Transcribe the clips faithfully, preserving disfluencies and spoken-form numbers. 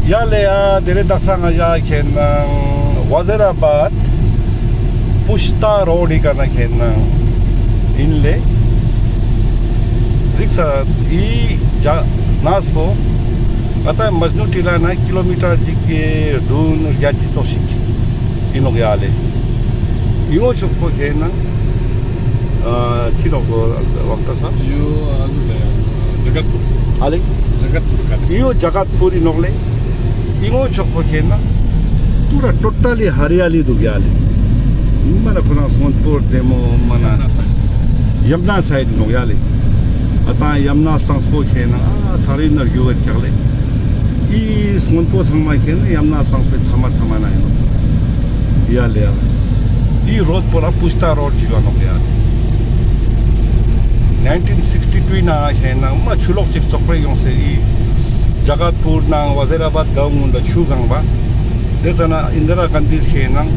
ཡ་ལེ་ཡ། དེ་རིང་དག་ས་ང་ཞ་ཁེ་ནང་ཝ་ཟེར་ཨ་བཱད་པུཤ་ཏ་རོཌ་ཨི་ཀ་ན་ཁེ་ནང་ཨིན་ལེ། གཟིགས་ས་ཨི་ཇ་ནས་པོ་ང་ཏང་མཇ་ནུ་ཊི་ལ་ནེ་ཀི་ལོ་མི་ཊར་ཅིག་གི་རྡུན་བརྒྱད་ཅུ་ཙོགས་ཤིག་ཨིན་ནོག་ཡ་ལེ། ཨི་ངོས་ཕྱོགས་པོ་ཁེ་ནང་ཨ་ཅི་ནོག་པོ་ཝང་ཏ་ས། ཡོ་ཨ་ཟུག་ལེ། ཇ་གཏ་པུར། ཨ་ལེ། ཇ་གཏ་པུར་ཀ་ལེ། ཡོ་ཇ་གཏ་པུར་ཨིན་ནོག་ལེ། ཨི་ངོས་ཕྱོགས་པོ་ཁེ་ནང་པུ་ར་ཊོ་ཊལ་ལི་ཧ་རི་ཡ་ལི་དུག་ཡ་ལེ། མ་ན་ཁོ་རང་སྔོན་པོ་བདེ་མོ་མ་ན། ཡམ་ན་སའིཌ་ནོག་ཡ་ལེ། ཨ་ཏ་ཡམ་ན་གཙང་པོ་ཁེ་ནང་ཨ་ཐག་རིང་ནེ་རྒྱུ་ག་ཀྱག་ལེ། ཨི་སྔོན་པོ་ཚང་མ་ཁེ་ནང་ཡམ་ན་གཙང་པོའི་ཐའ་མ་ཐའ་མ་ན་ཨིན་ནོག་ཡ་ལེ། ཨི་རོཌ་པོ་ལ་པུཤ་ཏ་རོཌ་ཞུ་བ་ནོག་ཡ་ལེ། ནཱའིན་ཊིན་སིགས་ཊི་ཊུ་ནང་ཁེ་ནང་མ་ཆུ་ལོག་ཅིག་ཙོག་པོ་ཡོང་སེ་ཨི་ཇ་གཏ་པུར་ནང་ཝ་ཟེར་ཨ་བཱད་གའོ་ངུན་ལ་ཆུ་གང་བ། དེ་ཙ་ན་ཨིན་དི་ར་གན་དྷི་ཁེ་ནང་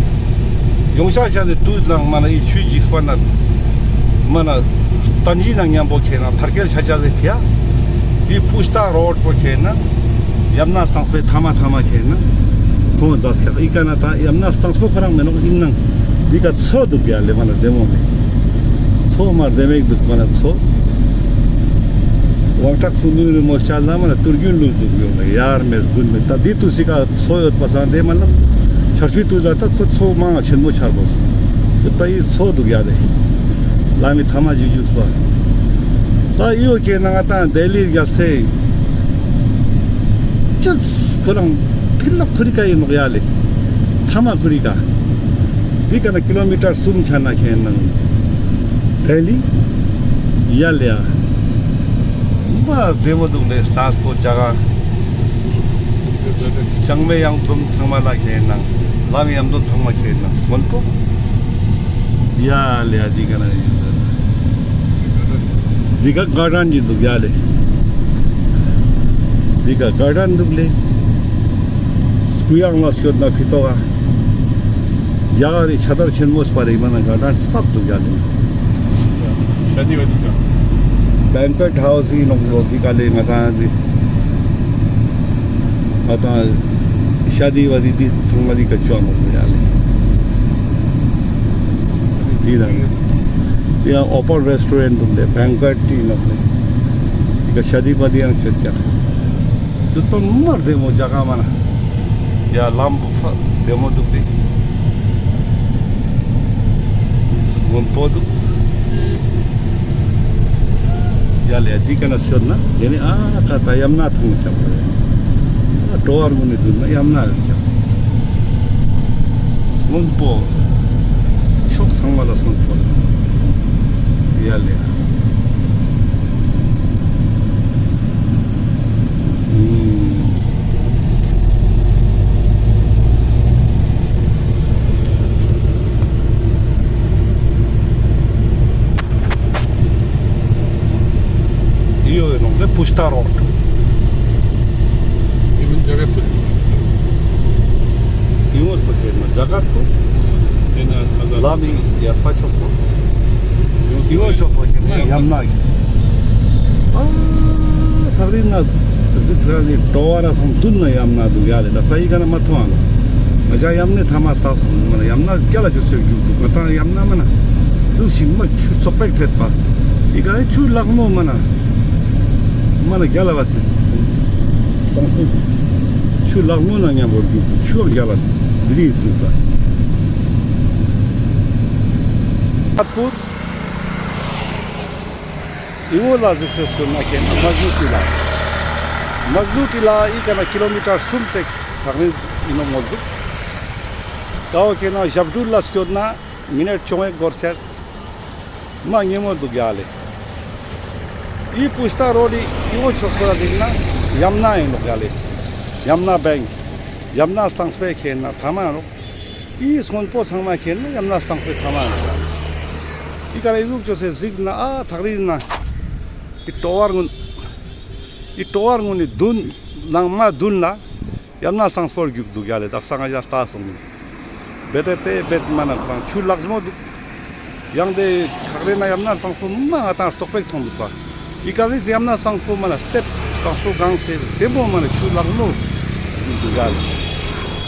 ཡོང་ཤ་ཤ་ནེ་དུས་ལང་མ་ན་ཨི་ཆུ་ཇིགས་པ་ན་མ་ན་ཏན་ཇི་ནང་ཉམ་པོ་ཁེ་ནང་ཐར་ཀེལ་ཆ་ཆ་ཟེར་ཁྱེར་ཡ། ཨི་པུཤ་ཏ་རོཌ་པོ་ཁེ་ནང་ཡམ་ན་གཙང་པོའི་ཐའ་མ་ཐའ་མ་ཁེ་ནང་ཐོང་ཛད་ཀྱག། ཨི་ཀ་ན་ཏ་ཡམ་ན་གཙང་པོ་ཁོ་རང་མེ་ནོག་ཨིན་ནང་འི་ཀ་མཚོ་དུག་ཡ་ལེ། མ་ན་བདེ་མོ་མེད། མཚོ་མ་བདེ་མོ་དུག་མ་ན་མཚོ། ཝང་ཏག་སུ་ནུ་རི་མོ་ཆ་ལ་མ་ན་ཏུར་གུན་ལུས་དུག་ཡོད་ལ་ཡར་མེད་དགུན་མེད། ཏ་འི་ཏུས་སི་ཀ་མཚོ་ཡོད་པ་སང་དེ་མ་ལ་ཆར་ཆུའི་ཏུས་ལ་ཏ་ཁོ་མཚོ་མང་ཆེན་མོ་ཆར་བོ་སོང་། ཏ་འི་མཚོ་དུག་ཡ་ལེ། ལམ་མི་ཐའ་མ་ཞིག་ཞུགས་པ། ཏ་འི་བོ་ཁེ་ནང་ང་ཏང་ལྡི་ལི་རྒྱབ་སེ་ཅི་ཁོ་རང་ཕི་ལོག་ཁུ་རི་ཀ་ཨིན་ནོག་ཡ་ལེ། ཐའ་མ་ཁུ་རི་ཀ། འི་ཀ་ནེ་ཀི་ལོ་མི་ཊར་སུམ་ཆ་ན་ཁེ་ནང་ལྡི་ལི་ཡ་ལེ་ཡ། མ་བདེ་མོ་དུག་ལེ་ས་སྤོ་ཇ་ག། ཅང་མེ་ཡང་དུམ་ཚང་མ་ལ་ཁེ་ནང་ལམ་ཡང་དུམ་ཚང་མ་ཁེ་ནང་སྔོན་པོ། ཡ་ལེ་ཡ་འི་ཀ་ན་ཡོད། འི་ཀ་གར་ཌན་ཅིག་དུག་ཡ་ལེ། འི་ཀ་གར་ཌན་དུག་ལེ། སྐུ་ཡང་ལ་སྐྱོད་ན་ཕི་ཏོག་ག། ཡ་ག་རི་ཆ་དར་ཆེན་མོ་སྤར་རེ་མ་ན་གར་ཌན་སྟབས་དུག་ཡ་ལེ། ཤ་དི་བ་དི་ཅང་། བེང་ཀུ་ཨེཊ་ཧའུས་ཨིན་ནོག་ལོ་འི་ཀ་ལེ། ང་ཏང་འི་ང་ཏང་ཤ་དི་བ་དི་དི་ཚང་མ་འི་ཀ་ཅོ་ནོག་ཡ་ལེ། འི་དང་འི་ཡང་ཨོ་པན་རེས་ཊོ་རེནཊ་དུག་ལེ། བེང་ཀུ་ཨེཊ་ཨིན་ནོག་ལེ། འི་ཀ་ཤ་དི་བ་དི་ཡང་ཆོད་ཀྱག། དུ་ཏོ་མར་བདེ་མོ་ཇ་ག་མ་ན། ཡ་ལམ་བུ་ཕ་བདེ་མོ་དུག་ལེ། སྔོན་པོ་དུག། ཡ་ལེ་འི་ཀ་ནེ་སྐྱོད་ན་དེ་ནེ་ཨ་ཀ་ཏ་ཡམ་ན་ཐང་ཆ་པ་རེ། ཨ་ཏོ་བར་མོ་ནེ་དུག་ན་ཡམ་ན་ཡོད་ཀྱག། སྔོན་པོ། ཕྱོགས་ཚང་མ་ལ་སྔོན་པོ་ཡ་ལེ། འི་ཡོད་ནོག་ལེ་པུཤ་ཏ་རོཌ། ཨི་བོ་ཇ་གཏ་པུར། ཨི་བོ་སྤོ་ཁེ་ན་ཇ་གཏ་པུར། ལམ་མི་ཡ་སྤ་ཆོག་པོ། ཨི་བོ་ཆོག་པོ་ཁེ་ན་ཡམ་ན་གི། ཨ་ཐག་རིང་ན་གཟིགས་ས་ནི་ཏོ་བར་སང་དུན་ན་ཡམ་ན་དུག་ཡ་ལེ། ཏ་ས་འི་ཀ་ནེ་མ་ཐོང་ཨ་ལོ། ང་ཞ་ཡམ་ནེ་ཐའ་མ་སགས་སོང་མ་ན་ཡམ་ན་རྒྱལ་ལ་ཇུ་སེ་རྒྱུག་དུག། ང་ཏང་ཡམ་ན་མ་ན་དུག་ཤིང་མ་ཆུ་ཙོག་པེག་ཐེད་པ། འི་ཀ་ནེ་ཆུ་ལག་མོ་མ་ན་མ་ན་རྒྱལ་ལ་བ་སེ་སང་སུ་ཆུ་ལག་མོ་ན་ཉམ་པོ་རྒྱུག་དུག། ཆུ་རྒྱལ་ལ་དི་རི་དུག་ཏ། ཨ་པུར། འི་བོ་ལ་གཟིགས་སེ་སྐྱོད་ན་ཁེ་ན་མཇ་ནུ་ཊི་ལ། མཇ་ནུ་ཊི་ལ་འི་ཀ་ནེ་ཀི་ལོ་མི་ཊར་སུམ་ཙེག་ཐག་རིང་ཨིན་ནོག་མོལ་དུག། ཏ་འོ་ཁེ་ན་ཞབས་དྲུང་ལ་སྐྱོད་ན་མི་ནཊ་ཅོ་ངེ་གོར་ཆེ་མ་ཉེ་མོ་དུག་ཡ་ལེ། འི་པུཤ་ཏ་རོཌ་འི་འི་བོ་ཕྱོགས་པོ་ལ་གཟིགས་ན་ཡམ་ན་ཨིན་ནོག་ཡ་ལེ། ཡམ་ན་བེང་ཀ་ཡམ་ན་གཙང་པོའི་ཁེ་ན་ཐའ་མ་ཨིན་ནོག། འི་སྔོན་པོ་ཚང་མ་ཁེ་ན་ཡམ་ན་གཙང་པོའི་ཐའ་མ་ཨིན་ནོག། འི་ཀ་ནེ་འི་ཟུག་ཅོས་སེ་གཟིགས་ན་ཨ་ཐག་རིང་ན་འི་ཏོ་བར་ངུན་འི་ཏོ་བར་ངུན་ནི་དུན་ནང་མ་དུན་ལ་ཡམ་ན་གཙང་པོ་རྒྱུག་དུག་ཡ་ལེ། དག་ས་ང་ཞ་ལྟ་སོང་། བེ་ཏེ་ཏེ་བེད་མ་ན་ཁོ་རང་ཆུ་ལག་མོ་དུག། ཡང་དེ་ཐག་རིང་ན་ཡམ་ན་གཙང་པོ་མ་ང་ཏང་ཙོག་པེག་ཐོང་དུག་པ། འི་ཀ་ནེ་ཡམ་ན་གཙང་པོ་མ་ན་སྟེབ་གཙང་པོ་གང་སེ་བདེ་མོ་མ་ན་ཆུ་ལག་མོ། འདུག་ག་ལེ།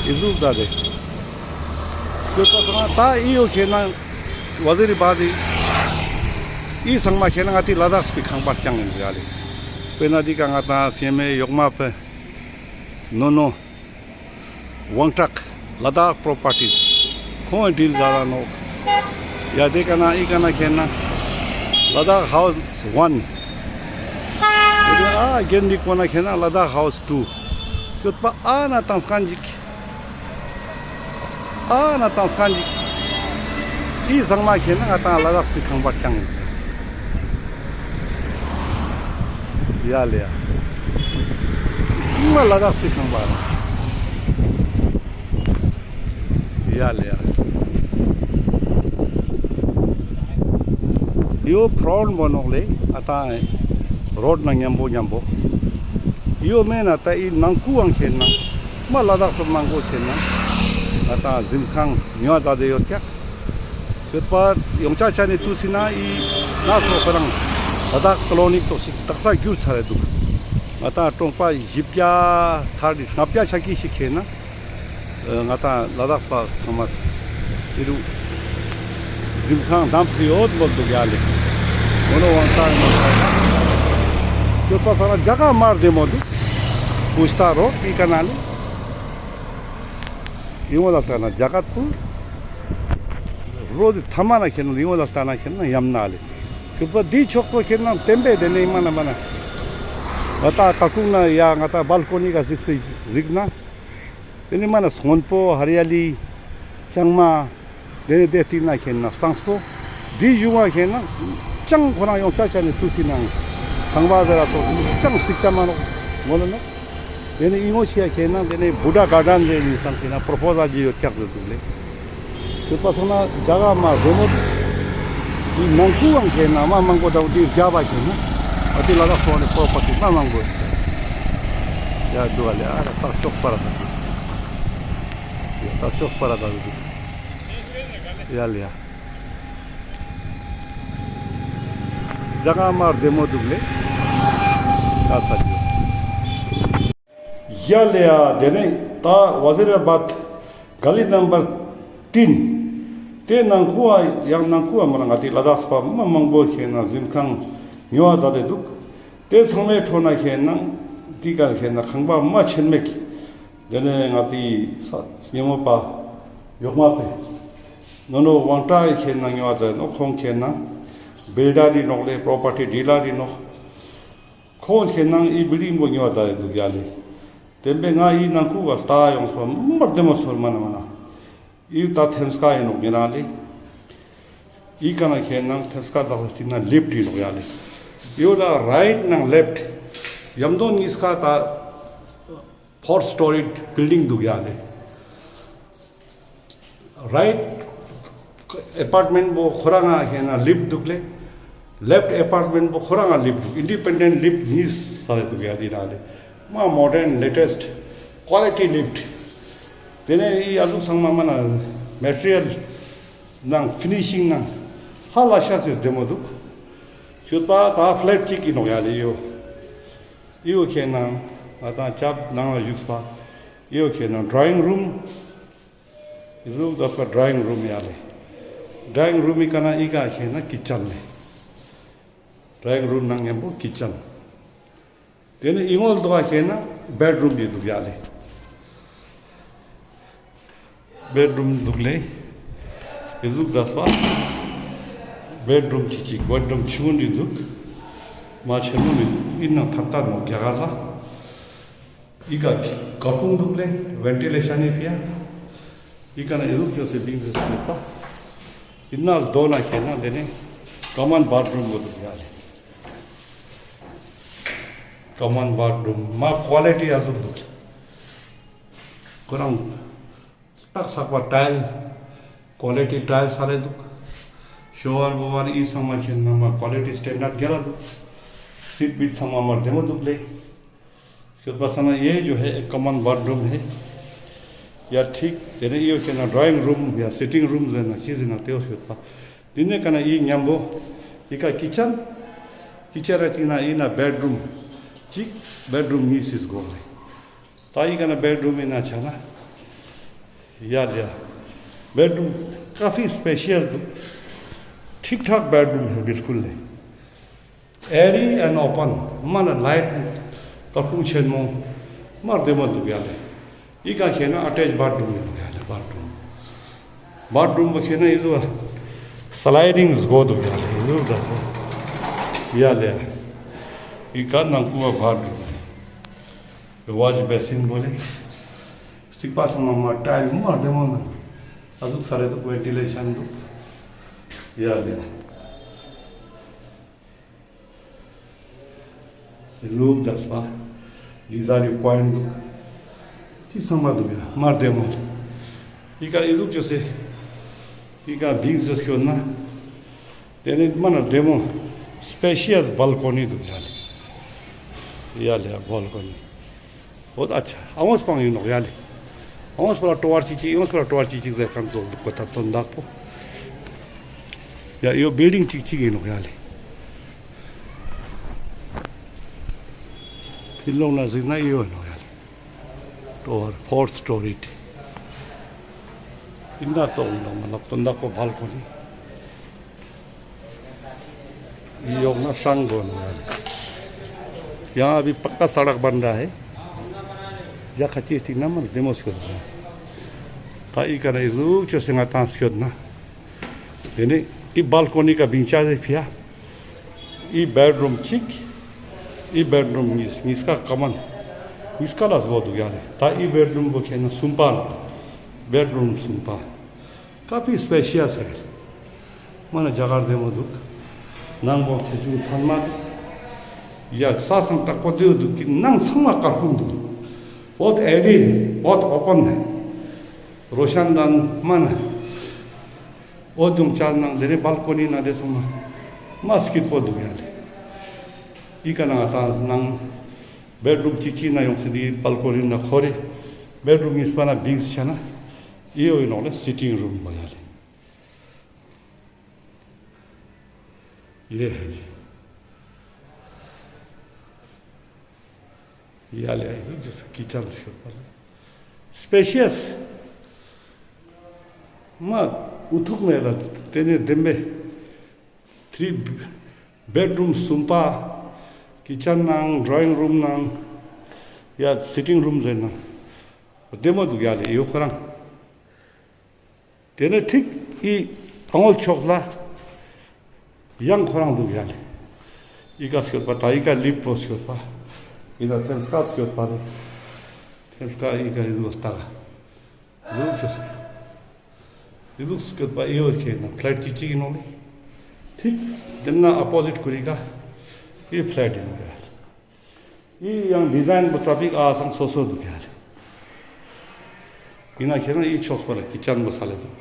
ཨི་ཟུག་ད་ལེ། ཁྱོད་ད་ཚང་ད་ཨི་ཡོ་ཁེ་ན་ཝ་ཟི་རི་བ་དི་ཨི་ཚང་མ་ཁེ་ན་ང་ཏི་ལ་དྭགས་སི་ཁང་པ་རྐྱང་ཡིན་འདུག་ག་ལེ། དཔེར་ན་འདི་ཀ་ང་ཏང་སེ་མེ་ཡོག་མ་པེ་ནོ་ནོ་ཝང་ཀྲག་ལ་དྭགས་པྲོ་པར་ཊིས་ཁོང་ངི་ཌིལ་ཛ་ལ་ནོག། ཡ་དེ་ཀ་ན་ཨི་ཀ་ན་ཁེ་ན་ལ་དྭགས་ཧའུ་སི་ཝན། དེ་ནེ་ཨ་གན་དི་ཀོ་ན་ཁེ་ན་ལ་དྭགས་ཧའུ་སི་ཊུ། ཡོད་པ་ཨ་ན་ཏང་སྐན་ཅིག། ཨ་ན་ཏང་སྐན་ཅིག། ཨི་ཚང་མ་ཁེ་ན་ང་ཏང་ལ་དྭགས་སི་ཁང་པ་རྐྱང་ཡིན། ཡ་ལེ་ཡ། ཚང་མ་ལ་དྭགས་སི་ཁང་པ། ཡ་ལེ་ཡ། ཡོ་ཕྲོན་བོ་ནོག་ལེ། ཨ་ཏ་རོཌ་ན་ཉམ་པོ་ཉམ་པོ། ཡོ་མེན་ན་ཏ་ཨི་ནང་ཁུའང་ཁེ་ན་མ་ལ་དྭགས་སི་མང་པོ་ཁེ་ན་ཨ་ཏ་གཟིམ་ཁང་ཉོ་ཛད་དེ་ཡོད་ཀྱག། ཡོད་པ་ཡོང་ཆ་ཆ་ནེ་ཏུས་སི་ན་ཨི་ན་སོ་ཁོ་རང་ལ་དྭགས་ཀོ་ལོ་ནི་ཙོགས་ཤིག་དག་ས་གྱུར་ཚར་རེ་འདུག། ང་ཏང་གྲོང་པ་བཞི་བརྒྱ་ཐར་ལྔ་བརྒྱ་ཆ་ཀི་ཞིག་ཁེ་ན་ང་ཏང་ལ་དྭགས་པ་ཚང་མ་ཨི་རུ་གཟིམ་ཁང་བདམས་སེ་ཡོད་མོལ་འདུག་ཡ་ལེ། མོ་ནོ་ཝང་ཀྲག་ནོ་ཡོད་པ་ས་ན་རྒྱ་གར་མར་བདེ་མོ་འདུག། པུ་སྟ་རོ་ཏི་ཀ་ན་ལེ། ཡིན་ངོ་ལ་ས་ན་རྒྱ་གར་པུ་རོ་དི་ཐ་མ་ན་ཁེ་ན་ཡིན་ངོ་ལ་ས་ན་ཁེ་ན་ཡམ་ན་ལེ། ཞུ་པ་དི་ཕྱོགས་པོ་ཁེ་ན་ཏེམ་པེ་དེ་ནེ་མ་ན་མ་ན་ང་ཏ་ཏ་ཀུང་ན་ཡ་ང་ཏ་བལ་ཀོ་ནི་ག་གཟིགས་སེ་གཟིགས་ན་དེ་ནེ་མ་ན་སྔོན་པོ་ཧ་རི་ཡ་ལི་ལྕང་མ། དེ་ནེ་དེ་སྟིང་ན་ཁེ་ན་གཙང་པོ། དེ་གཞུང་བ་ཁེ་ན་ཅང་ཁོ་རང་ཡོང་ཆ་ཆ་ནེ་ཏུས་སི་ནང་ཁང་བ་ཟེར་ར་ཙོགས་ཅང་སིག་ཆ་མ་ནོག་མོལ་ནོག། དེ་ནེ་ཨི་ངོ་ཤི་ཡ་ཁེ་ན་དེ་ནེ་བུ་ཌ་གར་ཌན་ཟེར་ནི་སང་ཁེ་ན་པྲོ་པོ་ཟལ་ཅིག་ཡོད་ཀྱག་ཟེར་འདུག་ལེ། ཁྱོད་པ་སོང་ན་རྒྱ་གར་མ་རེ་མོ། དེ་ནང་ཁུའང་ཁེ་ན་མ་མང་པོ་དང་དེ་རྒྱ་བ་ཁེ་ན་ཨ་ཏི་ལ་དྭགས་སོང་ནེ་པྲོ་པར་ཊི་མ་མང་པོ་ཡ་འདུག་ག་ལེ། ཨ་ར་ཏག་ཅོག་པ་ར་ད་འདུག། ཡ་ཏག་ཅོག་པ་ར་ད་འདུག། ཡ་ལེ་ཡ། རྒྱ་གར་མ་བདེ་མོ་འདུག་ལེ། ཀ་ས་ཇོ། ཡ་ལེ་ཡ་དེ་ནེ་ཏ་ཝ་ཟི་ར་བཱད་ག་ལི་ནམ་བར་ཏིན། དེ་ནང་ཁུའ་ཡང་ནང་ཁུའ་མ་ན་ང་ཏི་ལ་དྭགས་པ་མ་མང་པོ་ཁེ་ན་གཟིམ་ཁང་ཉོ་བ་ཛད་དེ་འདུག། དེ་ཚང་མའི་ཁྲོད་ན་ཁེ་ན་དེ་ཀ་ཁེ་ན་ཁང་པ་མ་ཆེན་མེད། དེ་ནེ་ང་ཏི་ས་ཉེ་མོ་པ་ཡོག་མ་པེ་ནོ་ནོ་ཝང་ཀྲག་ཁེ་ན་ཉོ་བ་ཛད་ནོག། ཁོང་ཁེ་ན་བིལ་ཌར་རི་ནོག་ལེ། པྲོ་པར་ཊི་ཌི་ལར་རི་ནོག། ཁོང་ཁེ་ན་ཨི་བིལ་ཌིང་པོ་ཉོ་བ་ཛད་དེ་འདུག་ཡ་ལེ། དེན་པེ་ང་ཨི་ནང་ཁུ་ག་ལྟ་ཡོང་སོ་མ་བདེ་མོ་ཚོར་མ་ན་མ་ན། ཨི་ད་ཐེམ་སྐས་ཡིན་ནོག་ཉེ་རང་ལེ། ཨི་ཀ་ན་ཁེ་ན་ཐེམ་སྐས་ཛག་སི་ན་ལིཕ་ཊི་ཡིན་ནོག་ཡ་ལེ། ཨི་བོ་ལ་རའིཊ་ནང་ལེཕ་ཊི་ཡམ་དོ་ཉིས་ཀ་ད་ཕོར་སི་ཊོ་རི་བིལ་ཌིང་འདུག་ཡ་ལེ། རའིཊ་ཨེ་པར་ཊི་མེན་ཊི་པོ་ཁོ་རང་ང་ཁེ་ན་ལིཕ་ཊི་འདུག་ལེ། ལེཕ་ཊི་ཨེ་པར་ཊི་མེན་ཊི་པོ་ཁོ་རང་ང་ལིཕ་ཊི་འདུག། ཨིན་ཌི་པེན་ཌེནཊ་ལིཕ་ཊི་ཉིས་ས་ལེ་འདུག་ཡ་དེ་ན་ལེ། མ་མོ་ཌརན་ལེ་ཊེསྚ་ཀོ་ལི་ཊི་ལིཕ་ཊི། དེ་ནེ་ཨི་ཨ་ལུ་ཚང་མ་མ་ན་མེ་ཊི་རི་ཡལ་ནང་ཕི་ནི་ཤིང་ནང་ཧ་ལས་ཤ་ཟེར་བདེ་མོ་འདུག། ཁྱོད་པ་ད་ཕི་ལེཊ་ཅིག་ཡིན་ནོག་ཡ་ལེ་ཡོ། ཨི་བོ་ཁེ་ན་ང་ཏང་ཅབ་ནང་ལ་བཞུགས་པ། ཨི་བོ་ཁེ་ན་ཌྲོ་ཡིང་རུམ། ཨི་ཟུག་ད་ས་ཌྲོ་ཡིང་རུམ་ཡ་ལེ། ཌྲོ་ཡིང་རུམ་ཨི་ཀ་ན་ཨི་ཀ་ཁེ་ན་ཀི་ཅན་ལེ། ཌྲོ་ཡིང་རུམ་ནང་ཉམ་པོ་ཀི་ཅན། དེ་ནེ་ཨི་ངོས་དོ་ཁེ་ན་བེཌ་རུམ་ཡིན་འདུག་ཡ་ལེ། བེཌ་རུམ་འདུག་ལེ། ཨི་ཟུག་ད་ས་བེཌ་རུམ་ཅིག་ཅིག་བེཌ་རུམ་ཆུང་ངུ་འདུག། མ་ཆེན་མོ་མི་འདུག། ཨིན་ནའང་ཐབ་ཐབ་ནོག་རྒྱ་གར་ལ། ཨི་ཀ་ཀ་ཀུང་འདུག་ལེ། ཝེན་ཊི་ལེ་ཤན་ནི་ཕི་ཡ། ཨི་ཀ་ན་ཨི་ཟུག་ཅོས་སེ་བིང་ཟེར་སེ་ཡོད་པ། ཨིན་ནའང་དོ་ན་ཁེ་ན་དེ་ནེ་ཀོ་མན་བཱཐ་རུམ་བོ་འདུག་ཡ་ལེ། ཀོ་མན་བཱཐ་རུམ་མ་ཀོ་ལི་ཊི་ཨ་ཟུག་འདུག། ཁོ་རང་ཏག་ས་པ་ཊའིལ་ཀོ་ལི་ཊི་ཊའིལ་ས་ལེ་འདུག། ཤོ་ཝར་བོ་ཝར་ཨི་ཚང་མ་ཁེ་ན་མ་ཀོ་ལི་ཊི་སི་ཊེན་ཌར་རྒྱལ་ལ་འདུག། སིཊ་བིཊ་ཚང་མ་མ་བདེ་མོ་འདུག་ལེ། ཁྱོད་པ་ས་ན་ཡེ་ཇོ་ཧེ་ཀོ་མན་བཱཐ་རུམ་ཧེ། ཡ་ཐིག་དེ་ནེ་ཨི་བོ་ཁེ་ན་ཌྲོ་ཡིང་རུམ་ཡ་སི་ཊིང་རུམ་ཟེར་ན་ཅི་ཟེར་ན་དེ་བོ་ཁྱོད་པ། དེ་ནེ་ཀ་ན་ཨི་ཉམ་པོ་ཨི་ཀ་ཀི་ཅན། ཀི་ཅན་ར་ཅིག་ན་ཨི་ན་བེཌ་རུམ་ཅིག་བེཌ་རུམ་ཉིས་སི་སྒོ་ལེ། ད་འི་ཀ་ན་བེཌ་རུམ་ཨིན་ན་ཆ་ན། ཡ་ལེ། བེཌ་རུམ་ཀ་ཕི་སྤེ་ཤི་ཡས་དུག། ཐིག་ཐག་བེཌ་རུམ་ཧེ་བིལ་ཀུལ་ལེ། ཨེ་རི་ཨེན་ཨོ་པན། མ་ན་ལའིཊ་ཀར་ཁུང་ཆེན་མོ། མ་རྡེ་མོ་དུག་ཡ་ལེ། འི་ཀ་ཁེ་ན་ཨ་ཊེཆ་བཱཐ་རུམ་ཨིན་ནོག་ཡ་ལེ། བཱཐ་རུམ། བཱཐ་རུམ་བོ་ཁེ་ན་འི་ཟུག་སི་ལའིཌིང་སྒོ་དུག་ཡ་ལེ། འི་ཟུག་ད་ཡ་ལེ། འི་ཀ་ནང་ཁུ་བ་བཱཐ་རུམ། ཝཱཤ་བེ་སིན་བོ་ལེ། རྩིག་པ་སང་མ་མ་ཊའིལ་མ་རྡེ་མོ་ན། ཨ་ཟུག་ས་རེ་དུག། ཝེན་ཊི་ལེ་ཤན་དུག་ཡ་ལེ། ལུག་ཇས་པ། ལི་ཟ་རི་པོའིན་དུག། ཅི་སང་མ་དུག་ཡ་མ་རྡེ་མོ། འི་ཀ་འི་ཟུག་ཅོས་སེ། འི་ཀ་བིང་ཟེར་སྐྱོད་ན། ཏེ་ནེ་མ་ན་རྡེ་མོ་སྤེ་ཤི་ཡས་བཱལ་ཀོ་ནི་དུག་ཡ་ལེ། ཡ་ལེ་བཱལ་ཀོ་ནི། འོ་ད་ཨ་ཆ་ཨ་ངོས་པང་ཨིན་ནོག་ཡ་ལེ། ཨ་ངོས་པ་ལ་ཀྲོ་བར་ཅིག་ཅིག་ཨ་ངོས་པ་ལ་ཀྲོ་བར་ཅིག་ཅིག་ཟེར་ཁན་ཙོགས་དུག་པ་ད་དོན་དག་པོ། ཡ་འི་བོ་བིལ་ཌིང་ཅིག་ཅིག་ཨིན་ནོག་ཡ་ལེ། ཕི་ལོག་ན་ཟིག་ན་འི་བོ་ཨིན་ནོག་ཡ་ལེ། ཀྲོ་བར་ཕོར་སི་ཊོ་རི་ཏེ། ཨིན་ན་ཙོགས་ཨིན་ནོག་མ་ལབ་དོན་དག་པོ་བཱལ་ཀོ་ནི། འི་ཡོག་ན་ཧྲང་གོ་ནོག་ཡ་ལེ། ཡང་ཨ་བི་པཀ་ཀ་སརག་བན་ར་ཧེ། ཡ་ཁ་ཅིག་སྟིང་ན་མ་རྡེ་མོ་སྐྱོད་ན། ད་འི་ཀ་ན་འི་ཟུག་ཅོས་སེ་ང་ཏང་སྐྱོད་ན། ཏེ་ནེ་འི་བཱལ་ཀོ་ནི་ཀ་བིང་ཆ་ཟེར་ཕི་ཡ། འི་བེཌ་རུམ་ཅིག། འི་བེཌ་རུམ་ཉིས། ཉིས་ཀ་ཀ་མན། ཉིས་ཀ་ལ་སྒོ་དུག་ཡ་ལེ། ད་འི་བེཌ་རུམ་བོ་ཁེ་ན་སུམ་པ་ནོག། བེཌ་རུམ་སུམ་པ། ཀ་ཕི་སྤེ་ཤི་ཡས་ཟེར། མ་ན་ཇ་ག་རྡེ་མོ་དུག། ནང་བོ་ཆེ་ཆུང་ཚང་མ་དུག། ཡ་ས་སང་ཀྲག་པོ་དུག་གི་ནང་ཚང་མ་ཀར་ཁུང་དུག། བོད་ཨེ་རི་བོད་ཨོ་པན་ནེ། རོ་ཤན་དང་མ་ན། འོ་དུང་ཅར་ནང་ཏེ་ནེ་བཱལ་ཀོ་ནི་ནང་ཏེ་ཚང་མ་མ་སྐྱིད་པོ་དུག་ཡ་ལེ། འི་ཀ་ནང་ང་ཏང་ནང་བེཌ་རུམ་ཅིག་ཅིག་ན་ཡོང་སེ་འི་བཱལ་ཀོ་ནི་ན་ཁོ་རེ། བེཌ་རུམ་ཉིས་པ་ན་བིང་ཆ་ན། འི་བོ་ཨིན་ནོག་ལེ་སི་ཊིང་རུམ་བོ་ཡ་ལེ། ཡེ་ཧེ་ཇི། ཡ་ལེ་ཡ་ལེ་ཀི་ཅན་སྐྱོད་པ་ལེ། སྤེ་ཤི་ཡས། མ་འུ་ཐུག་མེད་ལ་ཏེ་ནེ་བདེན་པའི། ཐྲི་བེཌ་རུམ་སུམ་པ། ཀི་ཅན་ནང་ཌྲོ་ཡིང་རུམ་ནང་། ཡ་སི་ཊིང་རུམ་ཟེར་ན། རྡེ་མོ་དུག་ཡ་ལེ་ཡོ་ཁོ་རང་། ཏེ་ནེ་ཐིག་འི་ཨ་ངོས་ཕྱོགས་ལ་ཡང་ཁོ་རང་དུག་ཡ་ལེ། འི་ཀ་སྐྱོད་པ་ད་འི་ཀ་ལིབ་པོ་སྐྱོད་པ། འི་ན་ཐེམ་སྐས་སྐྱོད་པ་རེ། ཐེམ་སྐས་འི་ཀ་འི་ཟུག་ལྟ་ག་ལུག་ཅོས། འི་ཟུག་སྐྱོད་པ་འི་བོ་ཁེ་ན་ཕ་ལེཊ་ཅིག་ཅིག་ཨིན་ནོག་ལེ། ཐིག་ཏེ་ན་ཨ་པོ་ཟིཊ་ཁུ་རི་ཀ་འི་ཕ་ལེཊ་ཨིན་ནོག་ཡ་ལེ། འི་ཡང་ཌི་ཛའིན་པོ་ཙ་པིག་ཨ་སང་སོ་སོ་དུག་ཡ་ལེ། ཨིན་ན་ཁེ་ན་འི་ཕྱོགས་པ་ལ་ཀི་ཅན་པོ་ས་ལེ་དུག།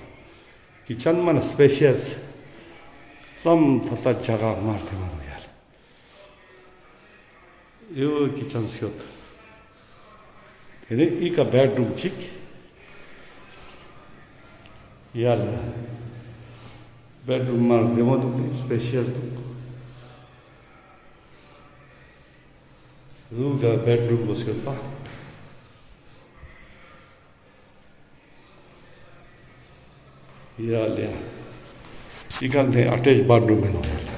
ཀི་ཅན་མ་ན་སྤེ་ཤི་ཡས། ཙམ་ཐ་ཐ་ཇ་ག་མ་རྡེ་མོ་དུག་ཡ་ལེ། འི་བོ་ཀི་ཅན་སྐྱོད། ཏེ་ནེ་འི་ཀ་བེཌ་རུམ་ཅིག། ཡ་ལེ། བེཌ་རུམ་མ་རྡེ་མོ་དུག་སྤེ་ཤི་ཡས་དུག། ལུག་ཇ་བེཌ་རུམ་བོ་སྐྱོད་པ། ཡ་ལེ། འི་ཀ་ནེ་ཨ་ཊེཆ་བཱཐ་རུམ་ཨིན་ནོག་ཡ་ལེ།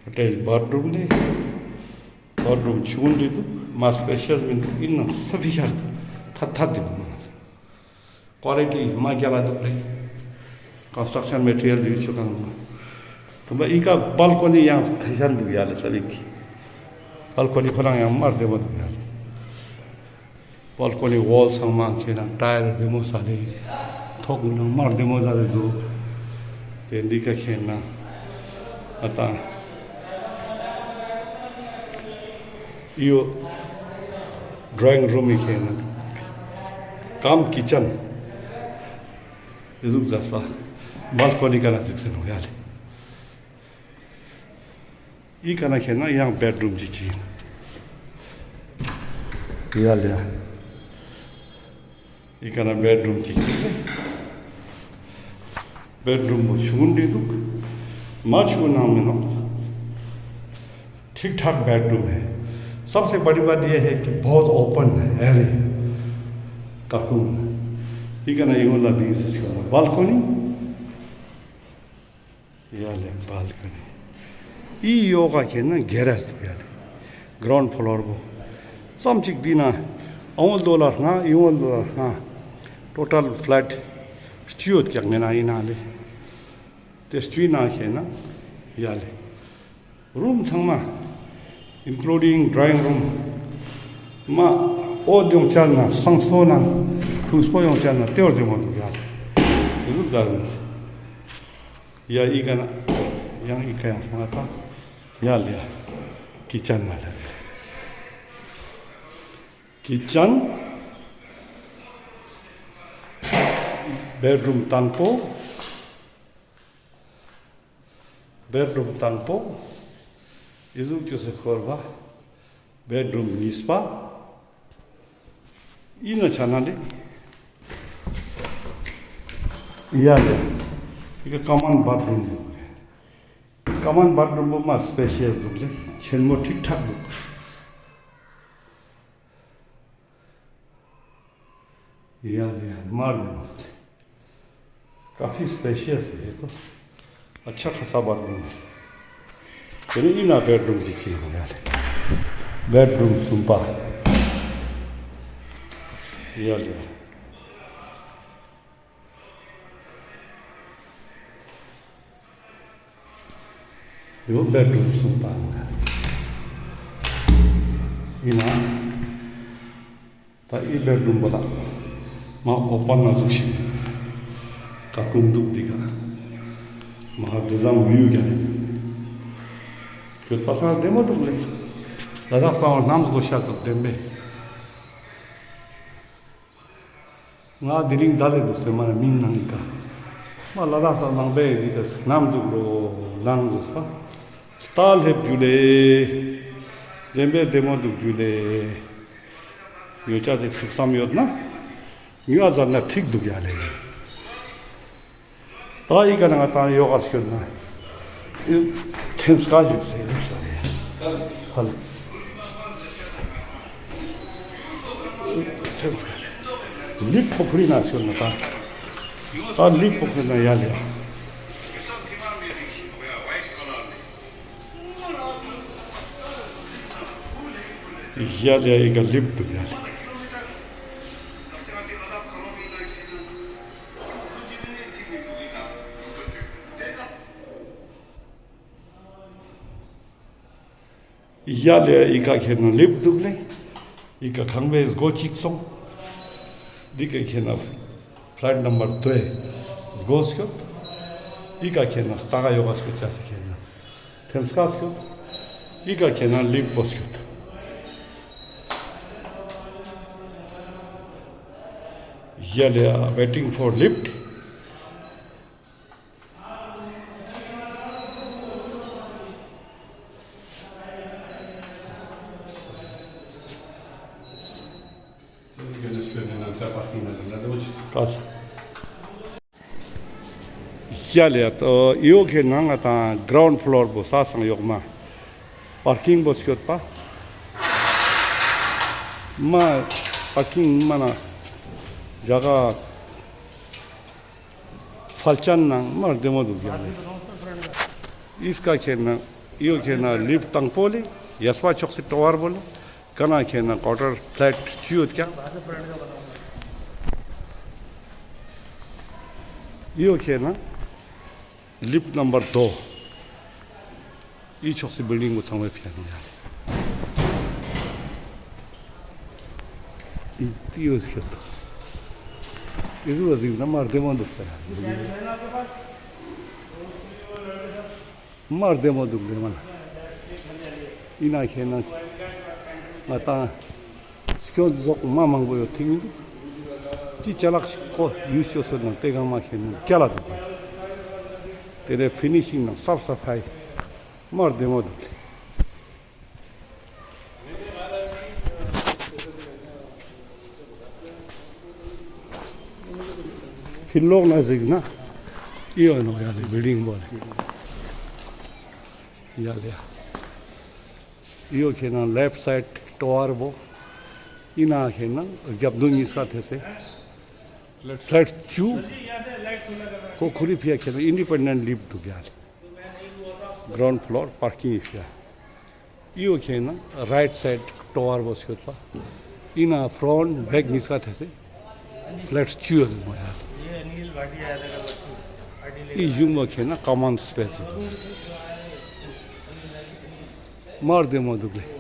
ཨ་ཊེཆ་བཱཐ་རུམ་ནི། བཱཐ་རུམ་ཆུང་ངུན་རེ་དུག། མ་སྤེ་ཤི་ཡས་མི་དུག། ཨིན་ནའང་སུ་ཕི་ཤན་ཐད་ཐད་དེ་དུག་མ་ལེ། ཀོ་ལི་ཊི་མ་རྒྱལ་ལ་དུག་ལེ། ཀོན་སི་ཊྲག་ཤན་མེ་ཊི་རི་ཡལ་ཡུ་ཛ་ཅོ་ཁན་མ། དུམ་པ་འི་ཀ་བཱལ་ཀོ་ནི་ཡང་ཕེ་ཤན་དུག་ཡ་ལེ་ཙ་པིག། བཱལ་ཀོ་ནི་ཁོ་རང་ཡང་མ་རྡེ་མོ་དུག་ཡ་ལེ། བཱལ་ཀོ་ནི་ཝོལ་ཚང་མ་ཁེ་ན་ཊའིལ་རྡེ་མོ་ས་ལེ། ཐོག་ནང་མ་རྡེ་མོ་ས་ལེ་དུག། ཏེ་འི་ཀ་ཁེ་ན་ཨ་ཏ་འི་བོ་ཌྲོ་ཡིང་རུམ་མི་ཁེ་ན་ཀམ་ཀི་ཅན། འི་ཟུག་ཛས་པ། བཱལ་ཀོ་ནི་ཀ་ན་ཟིགས་སེ་ནོག་ཡ་ལེ། འི་ཀ་ན་ཁེ་ན་ཡང་བེཌ་རུམ་ཅིག་ཅིག་ཨིན། ཡ་ལེ། འི་ཀ་ན་བེཌ་རུམ་ཅིག་ཅིག་ཨིན། བེཌ་རུམ་བོ་ཆུང་ངུན་རེ་དུག། མ་ཆུང་ངུན་ནང་མི་ནོག། ཐིག་ཐག་བེཌ་རུམ་ཧེ། सबसे बड़ी बात यह है कि बहुत ओपन एयर है। काकू, ये कहना, ये वाला भी इसको बालकनी। ཡ་ལེ་བཱལ་ཀོ་ནི། ཨི་ཡོག་ག་ཁེ་ན་གེ་རེ་ཇ་དུག་ཡ་ལེ། གྲའུན་ཌ་ཕློར་བོ། ཙམ་ཅིག་འདི་ན་ཨ་བོ་ལོ་ལ་ལྔ་ཨི་བོ་ལོ་ལ་ལྔ། ཊོ་ཊལ་ཕ་ལེཊ་བཅུ་ཡོད་ཀྱག་ངེ་ན་ཨིན་ན་ལེ། ཏེ་བཅུའི་ནང་ཁེ་ན་ཡ་ལེ། རུམ་ཚང་མ། including drawing room། མ་འོད་ཡོང་ཆ་ན་སང་སྤོ་ན་ཁུང་སྤོ་ཡོང་ཆ་ན་ཏེ་བོ་བདེ་མོ་དུག་ཡ་ལེ། ཨི་ཟུག་ཛ་རུམ། ཡ་ཨི་ཀ་ན་ཡང་ཨི་ཀ་ཡང་སོང་ང་ད་ཡ་ལེ། ཡ་ཀི་ཅན་མ་ལེ། ཀི་ཅན། བེཌ་རུམ་དང་པོ། བེཌ་རུམ་དང་པོ། ཨི་ཟུག་ཅོས་སེ་ཁོར་བ། བེཌ་རུམ་གཉིས་པ། ཨི་ན་ཆ་ན་ལེ། ཡ་ལེ། ཨི་ཀ་ཀོ་མན་བཱཐ་རུམ་དུག་ལེ། ཀོ་མན་བཱཐ་རུམ་བོ་མ་སྤེ་ཤི་ཡས་དུག་ལེ། ཆེན་མོ་ཁྲིག་ཁྲག་དུག། ཡ་ལེ་ཡ་མ་ལེ་མ་ལེ། काफी स्पेशियस है तो। अच्छा खासा बाथरूम है। ཏེ་ནེ་ཨི་ན་བེཌ་རུམ་ཅིག་ཅིག་ཡ་ལེ། བེཌ་རུམ་གསུམ་པ། ཡ་ལེ། ཡོ་བེཌ་རུམ་གསུམ་པ། ཨིན་ན། ད་ཨི་བེཌ་རུམ་བོ་ལ། མ་ཨོ་པན་ན་ཟུག་ཤིག་ཀ་ཀུང་དུག་འདི་ཀ། མ་ཧ་དུ་ཟམ་བིའུ་ག་ནི། ཁྱོད་པ་སང་བདེ་མོ་དུག་ལེ། ལ་དྭགས་པ་བོ་ནམ་གོ་ཤ་དུག་བདེན་པས། ང་དེ་རིང་ད་ལེ་དུག་སེ་མ་ན་མིན་ནང་ཨི་ཀ། མ་ལ་དྭགས་ས་ནང་པའི་རི་ཀ་ནམ་དུག་རོ་ནང་དུག་པ། སྟ་ལེབ་རྒྱུ་ལེ། བདེན་པའི་བདེ་མོ་དུག་རྒྱུ་ལེ། ཡོ་ཅ་ཅིག་ཐུགས་བསམ་ཡོད་ན། ཉུ་ཨ་ཛར་ན་ཁྲིག་དུག་ཡ་ལེ། ད་ཨི་ཀ་ན་ང་ཏང་ཡོ་ག་སྐྱོད་ན། ཨི་ཐེམ་སྐས་ཞུགས་སེ་ཡོད་ས་རེད། ཧ་ལེ། ཐེམ་སྐས། ལིབ་པུ་ཁུ་རི་ན་སྐྱོད་ན་ད། ད་ལིབ་པུ་ཁུ་རི་ན་ཡ་ལེ། ཡ་ལེ་ཨི་ཀ་ལིབ་དུག་ཡ་ལེ། ཡ་ལེ་ཨི་ཀ་ཁེ་ན་ལིབ་དུག་ལེ། ཨི་ཀ་ཁང་པའི་སྒོ་ཅིག་སོང་། འདི་ཀ་ཁེ་ན་ཕ་ལེཊ་ནམ་བར་དུའི་སྒོ་སྐྱོད། ཨི་ཀ་ཁེ་ན་སྟ་ག་ཡོ་ག་སྐྱོད་ཅ་སེ་ཁེ་ན་ཐེམ་སྐས་སྐྱོད། ཨི་ཀ་ཁེ་ན་ལིབ་པོ་སྐྱོད། ཡ་ལེ་ཨ། Waiting for lift. ཡ་ལེ་ཡ་ཏོ་ཡོ་ཁེ་ན་ང་ཏང་གྲའུན་ཌ་ཕློར་བོ་ས་སང་ཡོག་མ་པར་ཀིང་བོ་སྐྱོད་པ། མ་པར་ཀིང་མ་ན་ཇ་ག་ཕལ་ཅན་ནང་མ་བདེ་མོ་དུག་ཡ་ལེ། ཨིས་ཀ་ཁེ་ན་ཡོ་ཁེ་ན་ལིབ་དང་པོ་ལེ་ཡས་པ་ཅོག་སེ་ཏོ་བར་བོ་ལེ། ཀ་ན་ཁེ་ན་ཀོ་ཊར་ཕ་ལེཊ་བཅུ་ཡོད་ཀྱག། ཡོ་ཁེ་ན་ལིབ་ནམ་བར་དོ། ཨི་ཅོག་སེ་བིལ་ཌིང་བོ་ཚང་མའི་ཕི་ཡ་ནི་ཡ་ལེ། ཨི་ཏི་ཡོད་ཁེ་ཏོ། ཨི་ཟུག་ཟིག་ན་མ་བདེ་མོ་དུག་པ་ཡ། མ་བདེ་མོ་དུག་བདེ་མོ་ལ། ཨི་ན་ཁེ་ན་ང་ཏང་སྐྱོན་ཟོག་མ་མང་པོ་ཡོད་ཐིང་མི་དུག། ཅི་ཅ་ལག་ཞིག་ཁོ་ཡུས་ཅོས་སོ་ན་ཏེ་གང་མ་ཁེ་ན་ཀྱ་ལ་དུག། ཏེ་ནེ་ཕི་ནི་ཤིང་ནང་སབ་སབ་ཕའི་མ་བདེ་མོ་དུག། ཕི་ལོག་ན་ཟིག་ན་ཨི་ཡོད་ནོག་ཡ་ལེ་བིལ་ཌིང་བོ་ལེ། ཡ་ལེ་ཡ། ཨི་ཡོ་ཁེ་ན་ལེཕ་སའིཌ་ ཊ་ཝར་བོ་ཨིན་ན་ཁེ་ན་རྒྱབ་མདུན་ཉིས་ཀ་ཐེ་སེ་ཕ་ལེཊ་བཅུ། ཁོ་ཁོ་རི་ཕི་ཡ་ཁེ་ན་ཨིན་ཌི་པེན་ཌེནཊ་ལིབ་དུག་ཡ་ལེ། གྲའུན་ཌ་ཕློར་པར་ཀིང་ཡོད་ཡ། འི་བོ་ཁེ་ན་རའིཊ་སའིཌ་ཊ་ཝར་བོ་སྐྱོད་པ། ཨིན་ན་ཕྲོནཊ་བེག་ཉིས་ཀ་ཐེ་སེ་ཕ་ལེཊ་བཅུ་ཡོད་མོ་ཡ། འི་གཞུང་བོ་ཁེ་ན་ཀོ་མན་སྤེས་ཡོད། མ་བདེ་མོ་དུག་ལེ།